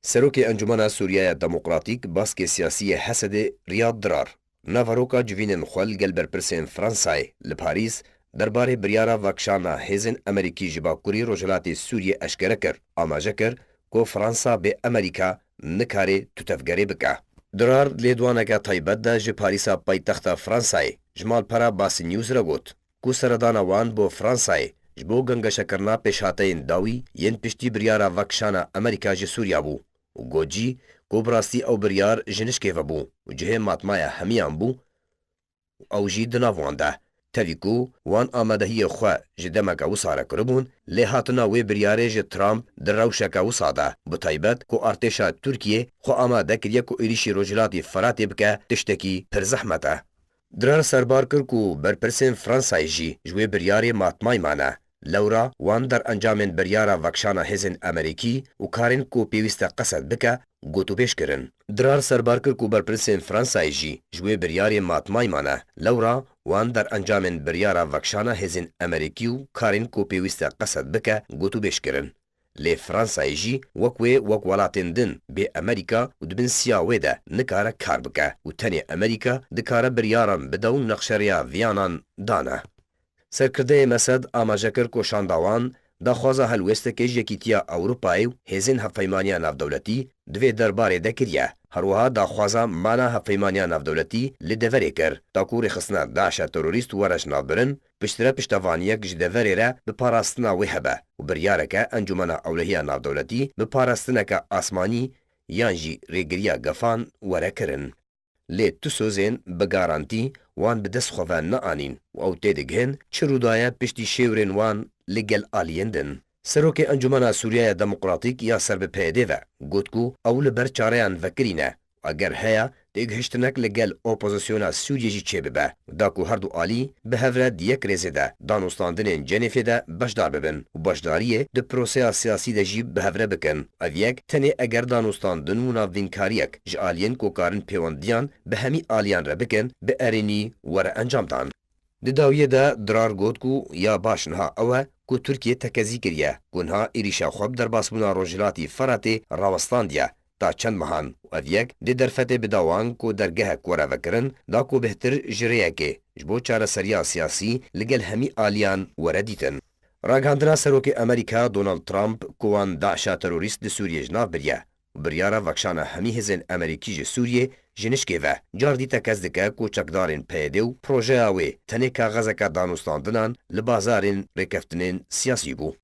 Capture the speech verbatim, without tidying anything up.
Serokê Encûmena Sûriyaya Demokratîk, baskê siyasî yê HSDê Riyad Dirar, naveroka civînên xwe li gel berpirsên Fransayê li Parîs derbarê biryara vekişandina hêzên Amerîkî ji Bakurî Rojhilatê Sûriyê eşkere kir, amaje kir ku Fransa bê Amerîka nikarê tutevgerê bike. Dirar lêdwaneke taybet de ji Parîsa paytexta Fransayê ji malpera Basî News re got ku seredana wan bo Fransayê ji bo gengeşekirina pêşhateyên dawî yên piştî biryara vekişana Amerîka ji Sûriya bû û got jî ku bi rastî ew biryar ji nişkê ve bû û cihê matmaya hemiyan bû û ew jî di nav wan de. Tevî ku wan amadehiyê xwe ji demeke wisa re kiribûn, lê hatina wê biryarê ji Trump di rewşeke wisa de, bi taybet ku artêşa Tirkiyê xwe amade kiriye ku êrîşî Rojhilatî Firatê bike, tiştekî pir zehmet e. Dirar serbar kir ku berpirsên Fransayê jî ji wê biryarê matmay mane. Lewra wan derencamên biryara vekişana hêzên Amerîkî û karên ku pêwîst e qesed bike, gotûbêj kirin. Dirar serbar kir ku berpirsên Fransayê jî ji wê biryarê matmay mane. Lewra wan derencamên biryara vekişana hêzên Amerîkî û karên ku pêwîst e qesed bike, gotûbêj kirin. Lê Fransayê jî wek wê, wek welatên din, bê Amerîka û di bin siya wê de nikare kar bike û tenê Amerîka dikare biryaran bide û nexşerêya viyanan dane. Serkirdeyê Mesed amaje kir ku şanda wan daxwaza helwêstekê ji Yekîtiya Ewropayê û hêzên hevpeymaniya navdewletî di vê derbarê de kiriye. Her wiha daxwaza mana hevpeymaniya navdewletî li deverê kir, da ku rêxistina DAIŞa terorîst were ji nav birin, piştre piştevaniyek ji deverê re bi parastina wê hebe û biryareke Encûmena Ewlehiya Navdewletî bi parastineke asmanî yan jî rêgiriya gefan were kirin. Lê tu sozên bi garantî wan bi dest xwe ve neanîn û ew têdigihin çi rûdaye piştî şêwirên wan li gel aliyên din. Serokê Encûmena Sûriyaya Demokratîk ya ser bi PYDê ve got ku ew li ber çareyan vekirî ne û eger heye têgihiştinek li gel opozisyona Sûriyê jî çêbibe, da ku her du alî bi hev re di yek rêzê de danûstandinên Cenêfê de beşdar bibin û beşdariyê di proseya siyasî de jî bi hev re bikin. Ev yek tenê eger danûstandin û navbînkariyek ji aliyên ku karin pêwendiyan bi hemî aliyan re bikin, bi erênî were encamdan. Di dawiyê de Dirar got ku ya baş niha ew e ku Tirkiye tekezî kiriye ku niha êrîşa xwe bi derbasbûna Rojhilatî Feratê rawestandiye ta çend mehan û ev yek dê derfetê bida wan ku dergehek were vekirin, da ku bêhtir ji rêyekê ji bo çareseriya siyasî li gel hemî aliyan were dîtin. Ragihandina Serokê Amerîka Donald Trump ku wan DAIŞa terorîst li Sûriyê ji nav biriye û biryara vekişana hemî hêzên Amerîkî ji Sûriyê ji nişkê ve, car dî tekez dike ku çekdarên PYDê û projeya wê tenê kaxezeke danûstandinan li bazarên rêkeftinên siyasî bû.